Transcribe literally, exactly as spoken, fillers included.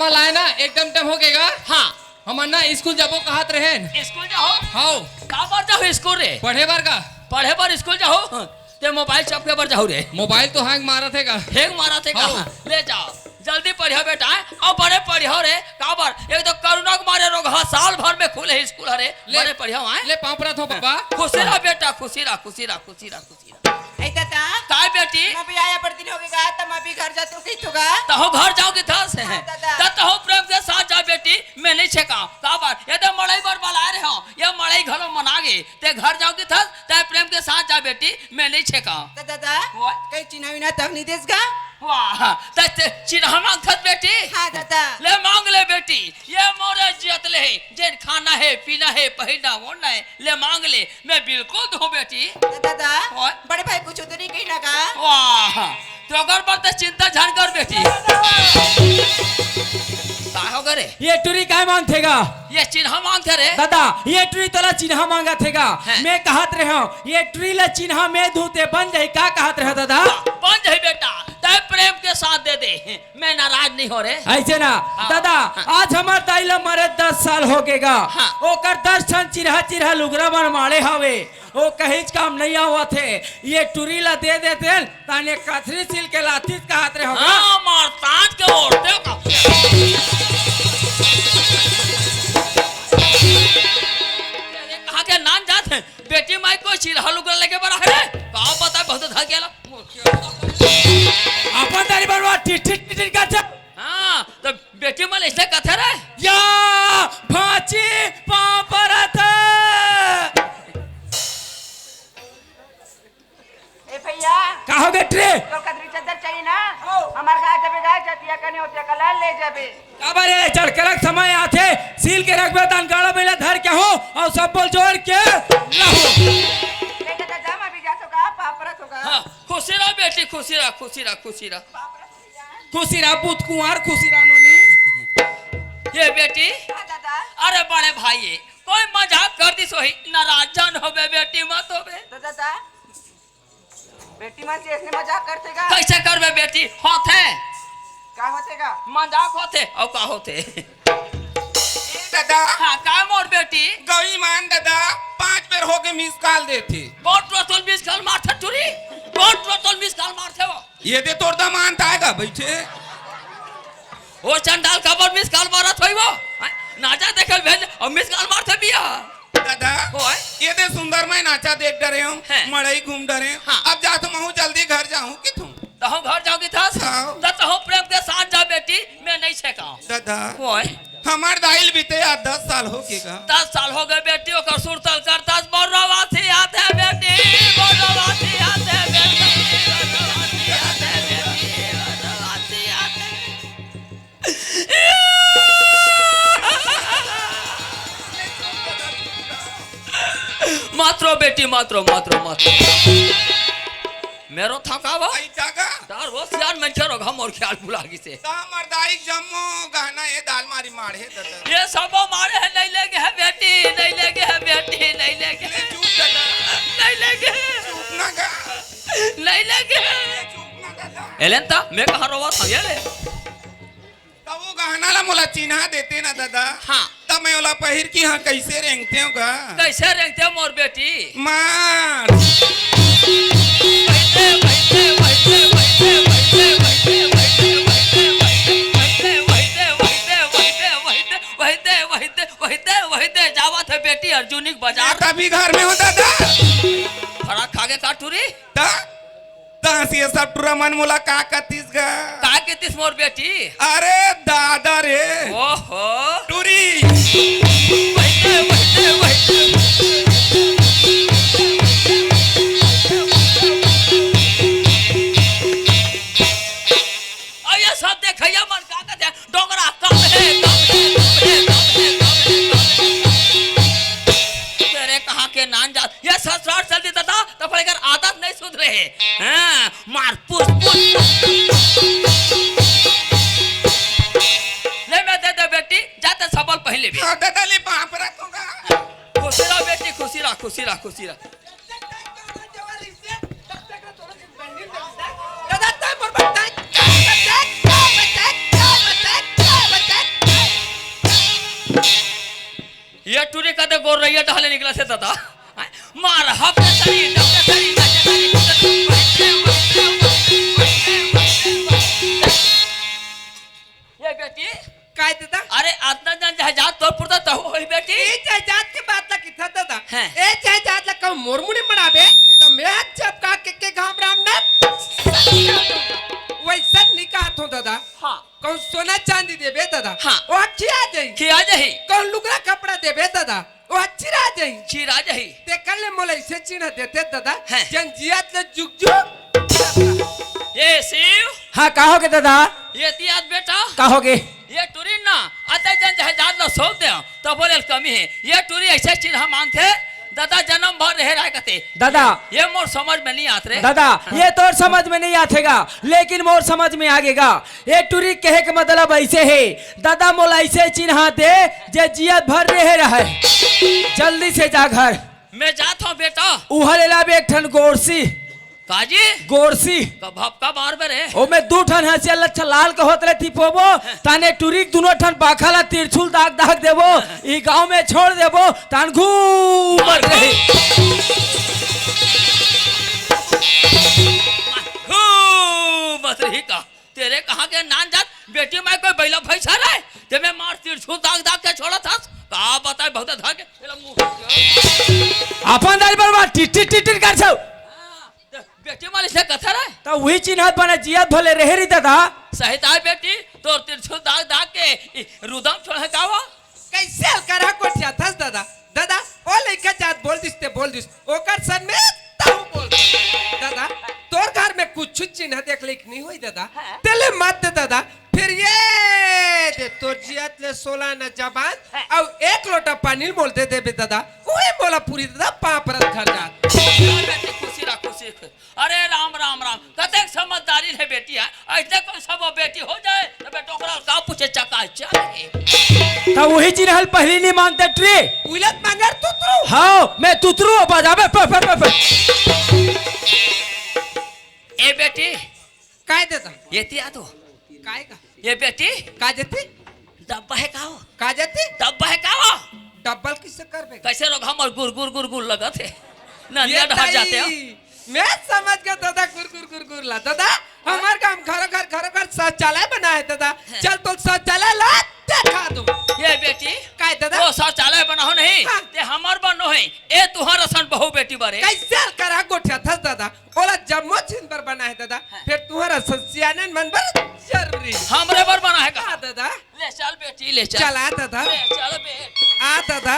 लाए ना, एकदम टाइम हो गेगा। हाँ। हमन ना स्कूल जाबो कहत रहेन। स्कूल जाओ? हाव। का बर जाओ स्कूल रे? पढ़े बर का। पढ़े बर स्कूल जाओ? हाँ। ते मोबाइल चपके बर जाओ रे। मोबाइल तो हैंग मारत हे का। हैंग मारत हे का? हाव। ले जाओ। जल्दी पढ़ियो बेटा, अउ बड़े पढ़ियो रे। का बर? एक तो कोरोना के मारे रोग ह, साल भर में खुले स्कूल हरे। ले, बड़े पढ़ियो, आए? ले पाँव परत हो पापा। खुशी रह बेटा, खुशी रह, खुशी रह, खुशी रह, खुशी रह। ए दादा। काय बेटी? मैं भी आया बड़ दिन हो गेगा, त मैं भी घर जाथों कहिथों गा। तहूँ घर जाओ कहिथस? हाँ, दादा। त तहूँ प्रेम के साथ जा बेटी, मैं नइ छेकांव। का बर? ये तो मड़ई बर बलाए रहे हों, ये मड़ई घलो मना गे। ते घर जाओ कहिथस, ते प्रेम के साथ जा बेटी, मैं नइ छेकांव। त दादा, ओए? कहीं चिन्हा विन्हा तक नइ देस गा? वाह, त, त चिन्हा मांगथस बेटी? हाँ दादा। ले मांग ले बेटी, ये मोरे जियत ले हे, जेन खाना हे, पीना हे, पहिरना ओढ़ना हे, ले मांग ले, मैं बिल्कुल दूँ बेटी। त दादा, ओए? बड़े भाई कुछू तो नइ कहिन गा? वाह, त ओकर बर त चिंता झन कर बेटी। का होगे रे? ये टुरी काय मांगथे गा? ये चिन्हा मांगथे रे। दादा, ये टुरी तोला चिन्हा मांगत हे गा। हैं। मैं कहत रहेंव, ये टुरी ला चिन्हा मैं दूँ ते बन जाही, का कहत रहे दादा? हाँ, बन जाही बेटा, तैं प्रेम के साथ दे दे। मैं नाराज नइ हों रे। अइसे ना, हाँ। दादा, हाँ। आज हमर दाई ला मरे दस साल हो गे गा। हाँ। ओकर दस ठन चिरहा चिरहा लुगरा मन माड़े हवे। ओ कहींच काम नइ आवत हे। ये टुरी ला दे देतेन, ताने कथरी सिल के लातीस कहत रहे हों गा। हाँ, मार ताज के ओढ़ते हो का। अरे, कहाँ के नान जात हे? बेटी माई कोई चिरहा लुगरा लेके बर आहे रे? का पता, बहुत धकेला। अपन दारी बनवा, टिट, टिट, टिट, टिट करथे। हाँ, त बेटी मन अइसने कथे रे। या, भांची, पाँव परत। ए भैया। का हो बेटी? तोर कथरी चद्दर चाही ना? हो। हमर गाय जबे गाय जातिया कने होतिया कला ले जाबे। काबर ए चढ़करक समय आथे, सील के रखबे तहन गाड़ा बइला धर के हो, अउ सब बोल जोर के लहू। ले जा, जा, मैं भी जाथों गा, पाँव परत हों गा। हाँ, खुशी रह बेटी, खुशी रह, खुशी रह, खुशी रह। पाँव परत हों गा। खुशी रह पूत कुंवार, खुशी रह नोनी। ये बेटी, हाँ दादा। अरे बड़े भाई, ये कोई मजाक कर दिस होही, नाराज झन होबे बेटी, मत होबे। तो दादा, बेटी मन से अइसने मजाक करथे गा? कइसे करबे बेटी? होथे। का होथे गा? मजाक होथे, अउ का होथे? ए दादा। हाँ, का मोर बेटी? गौरी मान दादा, पाँच बेर होगे miss call देथे। कोन टुरा तोला miss call मारथे टुरी? कोन टुरा तोला miss call मारथे वो? ये दे तोर दमांद आय गा बइठे। ओ चंडाल, काबर miss call मारत होही वो? हैं? ना जा देखे ल भेज, अउ miss call मारथे बिया। दादा, ओए। ये दे सुंदर मैं नाचा देख डरेंव, हैं। मड़ई घूम डरेंव। हाँ। अब जाथों महूँ जल्दी घर जाहूँ कहिथों। तहूँ घर जाहूँ कहिथस? हाँ। त तहूँ प्रेम के साथ जा बेटी, मैं नइ छेकांव। दादा। ओए। हमर दाई ल बीते आज दस साल हो गे गा। दस साल हो गे बेटी, ओकर सुरतल करथस, मोर रोवासी आथे बेटी, मोर रोवासी आथे बेटी, मोर रोवासी आथे बेटी, मोर रोवासी आथे। मत रो बेटी, मत रो, मत रो, मत रो। मैं रोथों का वो? आई जागा। तार वो सियान मनखे रोग ह मोर ख्याल भुला गिसे। त हमर दाई जम्मो गहना ए दाल मारी माढ़े ददा। ये सबो माढ़े हे, नइ लेगे हे बेटी, नइ लेगे हे बेटी, नइ लेगे हे। ले चुप ददा। नइ लेगे हे। चुप ना गा। नइ लेगे हे। ले चुप ना ददा। एलेन त, मैं कहाँ रोवत हँव ये ले? त वो गहना ला मोला चिन्हा देते ना ददा। हाँ। त मैं ओला पहिर के इहाँ कइसे रेंगतेंव गा? कइसे रेंगतेंव मोर बेटी? मार। वही दे, वही दे, जावत हे बेटी अर्जुनी के बाजार। मैं तभी घर में हँव ददा। फराक खा के का टुरी? त तहस ये सब टुरा मन मोला का कतिस गा? का कतिस मोर बेटी? अरे दादा रे। ओहो। टुरी। वही दे, वही दे, वही दे। अउ ये सब देखइया मन का कथे, डोंगरा कम हे, कम हे, कम हे, कम हे, कम हे, कम हे। तेरे कहाँ के नान जात, ये ससुराल चल दी ददा, त फेर एकर आदत नइ सुधरे हे। हाँ, मार, पुस, पुस। ले मैं दे दे बेटी, जा ते सबल पहिर लेबे। हाँ, ददा ले बाप रे तोरा। खुशी रह बेटी, खुशी रह, खुशी रह, खुशी रह। ददा, तैं मोर बर तैं, तैं, तैं, तैं, तैं, तैं, तैं, तैं, तैं, तैं, तैं, ये टूरी कते गोरैया डहले निकलथे दादा। मार हप सरी, डब सरी, नच सरी, ये बेटी। काय दादा? अरे, अतना जन जायदाद तोर पुरता तहु होही बेटी। ए जायदाद के बात ला किथा दादा? हैं। ए जायदाद ला कहूँ मोर मुड़ी मड़ाबे, त मैं चपका के, के घाम राम ना। वैसा नहीं कहत हूँ दादा। हाँ। कहूँ सोना चांदी देबे दादा। हाँ। वो खिया जाही। खिया जाही। कहूँ लुगरा कपड़ा देबे दादा। वो चिरा जाही। चिरा जाही। तेकर ले मोला ऐसे चिन्ह देते दादा। हैं। जन जियत ले जुग जुग। ए शिव। हाँ, का होगे दादा? ये तियाद बेटा। का होगे? ये टूरी ना, अतै जन जायदाद ला सौंप दे, त बोले कमी हे। ये टूरी ऐसे चिन्ह मांगथे, दादा जनम भर रहे रहे कते। दादा। ये मोर समझ में नहीं आत रे। दादा, हाँ। ये तोर समझ में नहीं आथेगा, लेकिन मोर समझ में आगेगा। ये टूरी कहे के मतलब ऐसे हे, दादा मोला ऐसे चिन्ह दे, जे जियत भर रहे रहे। जल्दी से जा घर। मैं जात हूँ बेटा। उहा ले लाबे एक ठन गोरसी। काजी? गोरसी। कब हफ्का बार बे रे? ओमे दू ठन हंसिया लच्छा लाल के होत रहे थी पोबो, ताने टूरी के दुनो ठन पाखा ला तिरछुल दाग दाग देबो, ई गांव में छोड़ देबो, तान घूमत रही। घूमत रही का? तेरे कहाँ के नान जात बेटी मैं कोई बैला भैंसा रहे? ते मैं मार तिरछुल दाग दाग के छोड़ा था। का बताए बहुत धर के, तेरा मुंह। अपन दाई बरबाद टिट टिट टिट टिट कर छौ। हाँ, ते बेटी मालिस ले कथा रहे? त उही चिन्हत बने जियत भले रहे री दादा। सही ताय बेटी, तोर तिरछुल दाग दाग के ई रुदम छोड़ है का वो? कैसे हल्का रहा गोठियाथस दादा? दादा, ओ लइका जात बोल दिस ते बोल दिस। ओकर सन में तहु बोल। दादा, तोर घर में कुछ चिन्ह देख ले कि नहीं होई दादा? हाँ। तेले मत दे दादा। फिर ये दे तोर जियत ले सोला न जबान, हाँ। अउ एक लोटा पानी मोल दे देबे दादा। उही मोला पूरी दादा पाँव परत घर जात। खुशी रह, खुशी रह। अरे राम, राम, राम, कतेक समझदारी हे बेटी, है? ऐसे कोई सब बेटी हो जाए, तो बेटा ओकरा का पूछे, चकाचक हे। त उही चिन्ह ल पहिली नहीं मानते ट्री। उलत मांगर तुतरू। हाँ, मैं तुतरू हूँ, बजाबे, पे, पे, पे, पे। ए बेटी। काय दादा? ये तिया तो। काय का? ये बेटी। का जती? डब्बा हे का हो? का जती? डब्बा हे का हो? डब्बल किसे करबे? कैसे लोग हमर गुर, गुर, गुर, गुर लगत हे। ननिया ये डहर जाते हो। ताई, मैं समझ गया दादा, गुर, गुर, गुर, गुर ला। दादा, हमर गांव घरो घर, घरो घर शौचालय बना है दादा। हाँ। चल तो शौचालय ला देखा दो। ये बेटी, काय दादा? वो शौचालय बना हो नहीं, हाँ। ते हमर बनो है। ए तुहर असन बहू बेटी बरे। कैसे हल्का रहा गोठियाथस दादा? ओला जम्मो झिन बर बना है दादा। हाँ। फिर तुहर असन सियानन मन बर जरूरी। हमरे बर बना है का? हाँ दादा। ले चल बेटी, ले चल। चला दादा। ले चल बेटी। आ दादा।